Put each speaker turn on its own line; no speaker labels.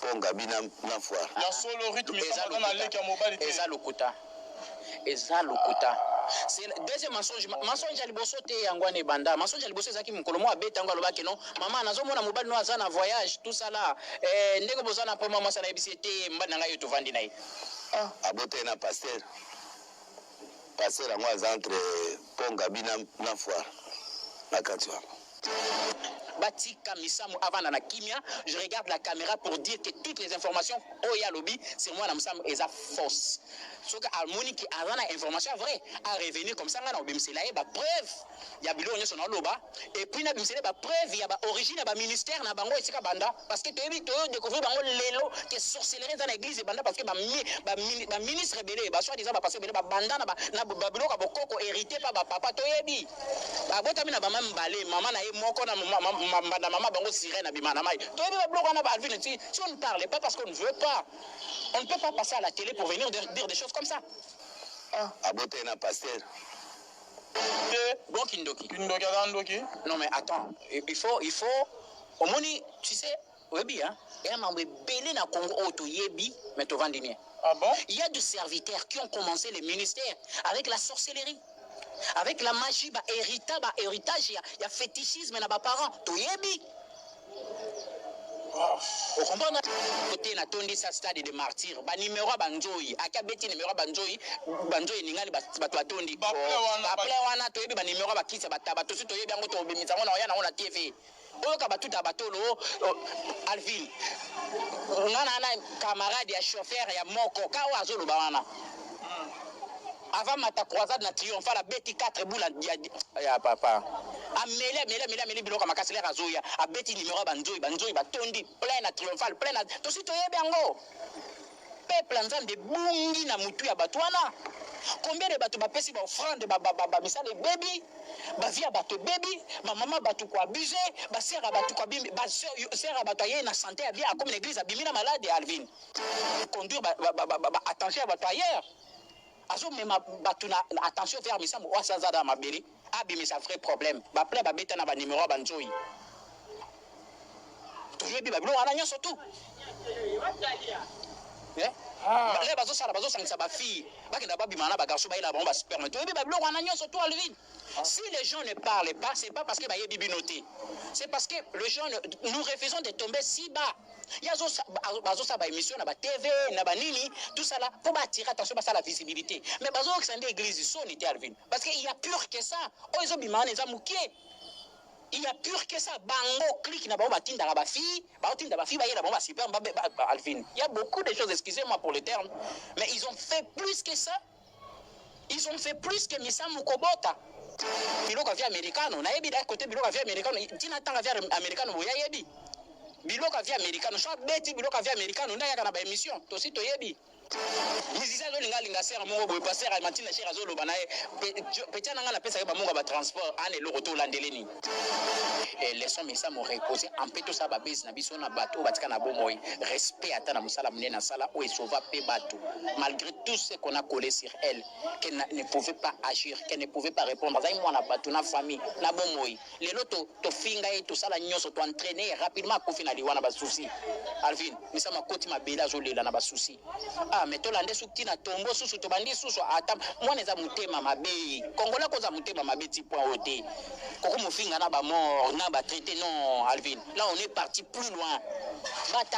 Pont Gaby na, na foire.
Ya solo Ruth Misamu aza na leki ya mobali te.
Eza lokuta. Eza lokuta. C'est deuxième mensonge. Mensonge ya liboso te yango wana ebanda. Mensonge ya liboso ezalaki mokolo moko abeta yango alobaki non, mama nazomona mobali no aza na voyage tout ça là. Eh, ndenge boza na mpo mama sana yebisi ye te mobali na ngai yo tovandi na ye.
Ah, abota ye na pasteur. Pasteur yango aza entre Pont Gaby na, na foire na kati wana.
Batika Misamu avanda na kimia, je regarde la camera pour dire que toutes les informations oyo ye alobi sur mwana Musamu eza fausse. Soki amoni que aza na information ya vrai, a revenir comme ça ngai nakobimisela ye ba preuves ya biloko nionso naoloba et puis nabimisela ye ba preuves ya ba origine ya ba ministères na bango esika banda parce que toyebi toyo decouvrir bango lelo que sorcellerie eza na eglise ebanda parce que ba ba ministres ebele ba soit disant ba pasteurs ebele ba banda na ba na biloko ya bokoko herite pa ba papa toyebi. Abotami na ba mama mibale, mama na ye moko na mbanda mama bango sirène abima na mayi. Toyebi ba biloko wana ba Alvine, si, si on ne parle pas parce qu'on ne veut pas, on ne peut pas passer à la télé pour venir dire des choses comme ça.
Ah, abota ye na pasteur.
Te.
Bon kindoki.
Kindoki aza ndoki.
Non mais attends, il faut omoni, tu sais, oyebi hein, eya mambo ebele na Congo oyo toyebi mais tovandi nie.
Ah bon?
Il y a des serviteurs qui ont commencé le ministère avec la sorcellerie, avec la magie, ba hérita, ba héritage ya, ya fétichisme na ba parents. Toyebi. Okomprendre te natondisa stade de martyr ba numéro ya banzoi aki abeti numéro ya banzoi banzoi eningani bato batondi
Ba plein wana,
ba plein wana toyebi ba numéro ya bakisi ya bataba tosi toyebi yango tobimisa yango na oya nango na TV oyoka batuta ya batolo o, Alvin nga na na camarade ya chauffeur ya moko ka oyo azoloba wana avant mata croisade na triomphal abeti 4 bula ya, ya papa ameli ameli ameli ameli biloko ya makasi lere azoya abeti numéro ya banzoi banzoi batondi plein na triomphal plein na tosi toyebi yango. Peuple ya Nzambe ebungi na mutu ya bato wana. Combien de bato bapesi ba offrande ba, ba, ba, ba misala ebebi, ba vie ya bato ebebi, ba mama bato ko abuser, ba sœur ya bato ko abimi, ba sœur ya bato aye na santé ya bien akomi na église abimi na malade ya Alvin. Conduire ba, ba, ba, ba, ba attention ya bato ailleurs. Azomema bato na attention vers Misamu oyo aza na mabele abimisa vrai problème. Ba plein babeta na ba numéro ya ba nzoyi. Toyebi ba biloko wana nyonso tout. Eh?
Ah.
Le bazosala bazosangisa ba fille bakenda babima na ba garçon bayela bango ba sperme. Toyebi ba biloko wana nyonso tout Alvin. Si les gens ne parlent pas, c'est pas parce que bayebi bino te. C'est parce que les gens ne, nous refusons de tomber si bas. Ya bazosala ba émission na ba TV na ba nini tout ça là pour attirer attention basala visibilité. Mais bazokisa nde église soni te Alvin. Parce que il y a pire que ça. Oyo ezobima wana eza mokie. Il y a pire que ça. Bango clique na bango batindaka ba fille, batinda ba fille bayela bango ba super ba, ba, ba, Alvin. Il y a beaucoup de choses, excusez-moi pour le terme, mais ils ont fait plus que ça. Ils ont fait plus que Misamu Kobota. Biloko ya americano, nayebi da côté biloko ya americano, tina tanga via americano boya yebi. Biloko ya americano, so beti biloko ya americano ndayaka na ba émission, tosi toyebi. Musicien azolinga alinga sere moko boye pasteur Matina Cher azoloba na ye petia na ngai napesaka bamongo ya batransport ana eloko to olandele nini. Laissons Misamu reposer en paix, tosala babese na biso na bato oyo batika na bomoi respect ata na mosala monene asala oyo esauva mpe bato malgré tout ce qu'on a collé sur elle, qu'elle ne pouvait pas agir, qu'elle ne pouvait pas répondre. Azali mwana bato na famille na bomoi lelo tofinga ye tosala nyonso toentraîne rapidement akufi na liwa na basusi. Alvin Misamu akoti mabele azolela na basusi. Ah mais tolande soki na tombo susu tobandi susu ata mwana eza motema mabe Congolais koza motema mabe ti point oyo te koko mofinga na bamort na batraité. Non Alvin, là on est parti plus loin bata.